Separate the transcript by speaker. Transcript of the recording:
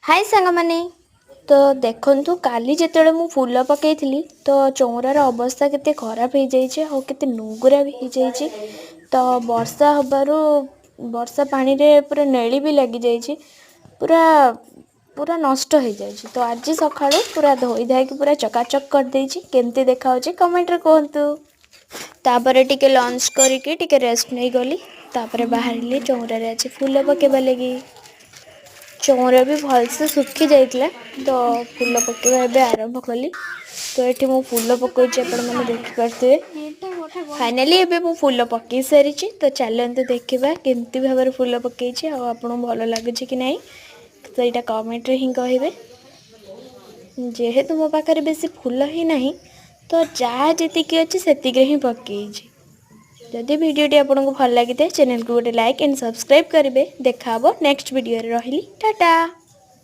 Speaker 1: High ସାଙ୍ଗମାନେ, ତ ଦେଖନ୍ତୁ, କାଲି ଯେତେବେଳେ ମୁଁ ଫୁଲ ପକାଇଥିଲି ତ ଚଉରାର ଅବସ୍ଥା କେତେ ଖରାପ ହେଇଯାଇଛି ଆଉ କେତେ ନୁଙ୍ଗୁରା ବି ହେଇଯାଇଛି। ତ ବର୍ଷା ହେବାରୁ ବର୍ଷା ପାଣିରେ ପୁରା ନେଳି ବି ଲାଗିଯାଇଛି, ପୁରା ପୁରା ନଷ୍ଟ ହେଇଯାଇଛି। ତ ଆଜି ସକାଳୁ ପୁରା ଧୋଇ ଧାଇକି ପୁରା ଚକାଚକ କରିଦେଇଛି। କେମିତି ଦେଖାହେଉଛି କମେଣ୍ଟରେ କୁହନ୍ତୁ। ତାପରେ ଟିକେ ଲଞ୍ଚ କରିକି ଟିକେ ରେଷ୍ଟ ନେଇଗଲି। ତାପରେ ବାହାରିଲି ଚଉରାରେ ଆଜି ଫୁଲ ପକାଇବା ଲାଗି। ଚଉରା ବି ଭଲସେ ଶୁଖି ଯାଇଥିଲା, ତ ଫୁଲ ପକାଇବା ଏବେ ଆରମ୍ଭ କଲି। ତ ଏଠି ମୁଁ ଫୁଲ ପକାଉଛି, ଆପଣମାନେ ଦେଖିପାରୁଥିବେ। ଫାଇନାଲି ଏବେ ମୁଁ ଫୁଲ ପକାଇ ସାରିଛି। ତ ଚାଲନ୍ତୁ ଦେଖିବା କେମିତି ଭାବରେ ଫୁଲ ପକାଇଛି ଆଉ ଆପଣଙ୍କୁ ଭଲ ଲାଗୁଛି କି ନାହିଁ, ସେଇଟା କମେଣ୍ଟରେ ହିଁ କହିବେ। ଯେହେତୁ ମୋ ପାଖରେ ବେଶୀ ଫୁଲ ହିଁ ନାହିଁ, ତ ଯାହା ଯେତିକି ଅଛି ସେତିକିରେ ହିଁ ପକାଇଛି। ଯଦି ଭିଡ଼ିଓଟି ଆପଣଙ୍କୁ ଭଲ ଲାଗିଥାଏ, ଚ୍ୟାନେଲକୁ ଗୋଟେ ଲାଇକ୍ ଆଣ୍ଡ ସବସ୍କ୍ରାଇବ୍ କରିବେ। ଦେଖା ହେବ ନେକ୍ସଟ ଭିଡ଼ିଓରେ। ରହିଲି, ଟାଟା।